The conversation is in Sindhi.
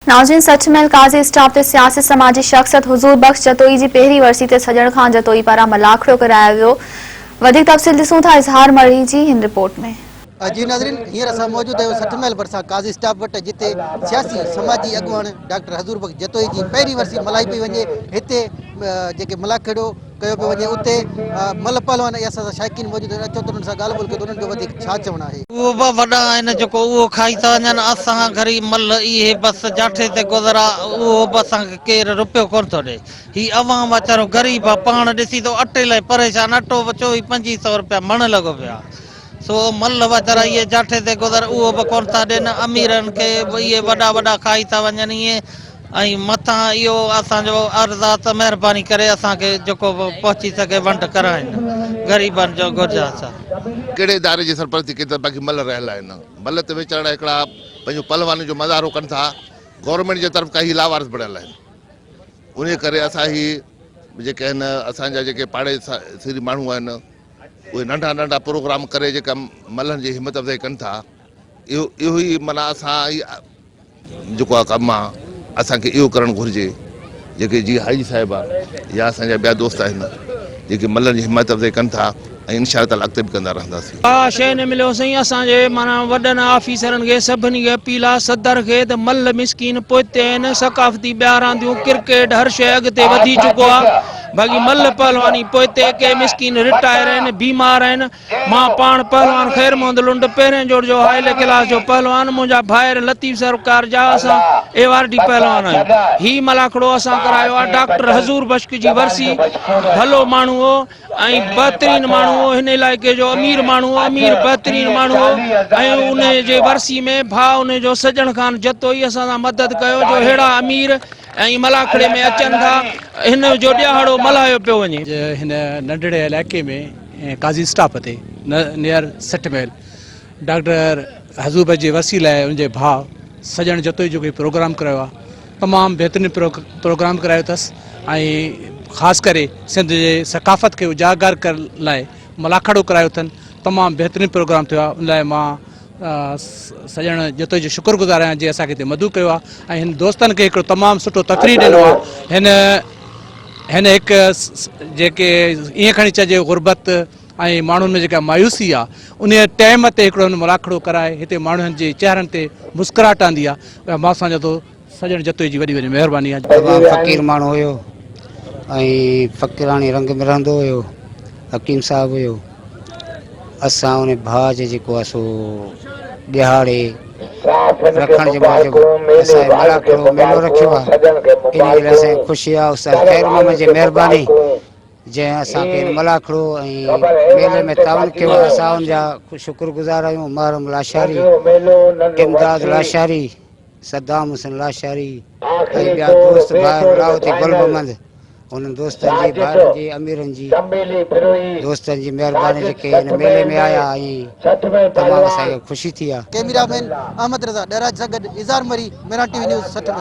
ناظرين سچ مهل قاضي اسٽاف تي سياسي سماجي شخصيت حضور بخش جتوئي جي پهرين ورسي تي سڄڻ خان جتوئي پاران ملاکڙو ڪرايو ويو وڌيڪ تفصيل ڏسون ٿا اظهار مري جي هن رپورٽ ۾. جي ناظرين هينئر اسان موجود آهيون 60 ميل ڀرسان قاضي اسٽاف وٽ جتي سياسي سماجي اڳواڻ ڊاڪٽر حضور بخش جتوئي جي پهرين ورسي ملهائي پئي وڃي هتي جيڪي ملاکڙو ڪيو پيو وڃي اتي ملهه پهلوان ۽ اسان سان شائقين موجود آهن اچو ته انهن سان ڳالهه ٻولهه ڪيون ته انهن جو وڌيڪ ڇا چوڻ آهي. اهو به وڏا آهن جيڪو اهو کائي ٿا وڃن اسان غريب ملهه اهي بس جاٺي تي گذرا اهو به اسان کي ڪير رپيو ڪونه ٿو ڏي هي عوام ويچارو غريب آ پاڻ ڏسي ٿو اٽي لاء پريشان اٽو به چوويهه پنجويهه سئو رپيا مڻ لڳو پيو آ سو ملهه ويچارا اهي جاٺي تي گذر اهو به ڪونه ٿا ڏين اميرن کي اهي وڏا وڏا کائي ٿا وڃن اهي ۽ مٿان اهو اسان جو عرض آ ته مهرباني ڪري اسان کي جيڪو به پهچي سگهي ونڊ ڪرائين غريبن جو گهرج آ سا. ڪهڙي اداري جي سرپرستي ڪئي ته باقي ملهه رهيل آهن ملهه ته ويچارڙا هڪڙا پنهنجو پهلواني جو مظاهرو ڪن ٿا گورنمينٽ جي طرف کان هي لاوارث بڻيل آهن انهي ڪري اسان هي جيڪي آهن اسان جا جيڪي پاڙي سري ماڻهو آهن اهي ننڍا ننڍا پروگرام ڪري جيڪا ملهن جي همت افزائي ڪن ٿا اهو اهو ئي معنيٰ اسان هي جيڪو آ ڪم آ اسان کي اهو ڪرڻ گهرجي جيڪي جي حاجي صاحب آ يا اسان جا ٻيا دوست آهن جيڪي ملن جي حمايت افزائي ڪن ٿا ۽ انشاء الله تعالي اڳتي به ڪندا رهنداسين. ڪا شيء نه مليو سائين اسان جي معنيٰ وڏن آفيسرن کي سڀني کي اپيل آ صدر کي ته مل مسڪين پوئتي آهن ثقافتي ٻيا رانديون ڪرڪيٽ هر شيء اڳتي وڌي چڪو آ باقي مل پهلواني پوئتي ڪي مسڪين رٽائر آهن بيمار آهن مان پاڻ پهلوان خير محمد لنڊ پهرين جوڙ جو هائلي ڪلاس جو پهلوان منهنجا ڀائر لطيف سرڪار جا اسان ايوارڊي پهلوان آهيون هي ملاکڙو اسان ڪرايو آهي ڊاڪٽر حضور بشڪ جي ورسي ڀلو ماڻهو هو ۽ بهترين ماڻهو هو هن علائقي جو امير ماڻهو هو امير بهترين ماڻهو هو ۽ ان جي ورسي ۾ ڀاء ان جو سڄڻ خان جتوئي اسان سان مدد ڪيو جو ههڙا امير ۽ ملاکڙي ۾ اچن ٿا هن جو ڏهاڙو ملهايو پيو وڃي. هن ننڍڙي علائقي ۾ قاضي اسٽاپ تي نيئر 60 ميل ڊاڪٽر حضور بخش جي ورسي لاء ان جي ڀاء سڄڻ جتوئي جو ڪوئي پروگرام ڪرايو آهي تمام بهترين پروگرام ڪرايو اٿس ۽ خاص ڪري سنڌ جي ثقافت کي اجاگر ڪرڻ لاء ملاکڙو ڪرايو اٿن تمام بهترين پروگرام ٿيو آهي ان لاء مان سڄڻ جتوئي جو شڪر گذار آهيان جنهن اسان کي هتي مدعو ڪيو آهي ۽ هن دوستن کي هڪڙو تمام سٺو تفريح ڏنو آهي هن هن هڪ جيڪي ائين کڻي چئجي غربت ۽ ماڻهن ۾ جيڪا مايوسي آهي ان ٽائيم تي هڪڙو هن ملاکڙو ڪرائي هتي ماڻهن جي چهرن تي مسڪراهٽ آندي آهي اها مان سمجهان ٿو سڄڻ جتوئي جي وڏي وڏي مهرباني آهي. تمام فقير ماڻهو هيو ۽ فقيراڻي رنگ ۾ رهندو هيو حڪيم صاحب هيو اسان ان ڀاء جي جيڪو آهي سو ڏهاڙي رکڻ جي موجب اسان ملاکڙو ميلو رکيو آهي ان جي لاء اسان کي خوشي آهي استاد خير محمد جي مهرباني جنهن اسان کي ملاکڙو ۽ ميلي ۾ تعاون ڪيو آهي اسان ان جا شڪر گذار آهيون محرم لاشاري امداد لاشاري صدام حسين لاشاري ۽ ٻيا دوست ڀائر راهوتي گل محمد انهن دوستن جي ڀائرن جي اميرن جي دوستن جي مهرباني جيڪي هن ميلي ۾ آيا ۽ تمام اسان کي خوشي ٿي آ. ڪئميرا مين احمد رضا ڏهراج سان گڏ Izhar Marri, Mehran T V news, 60 ميل.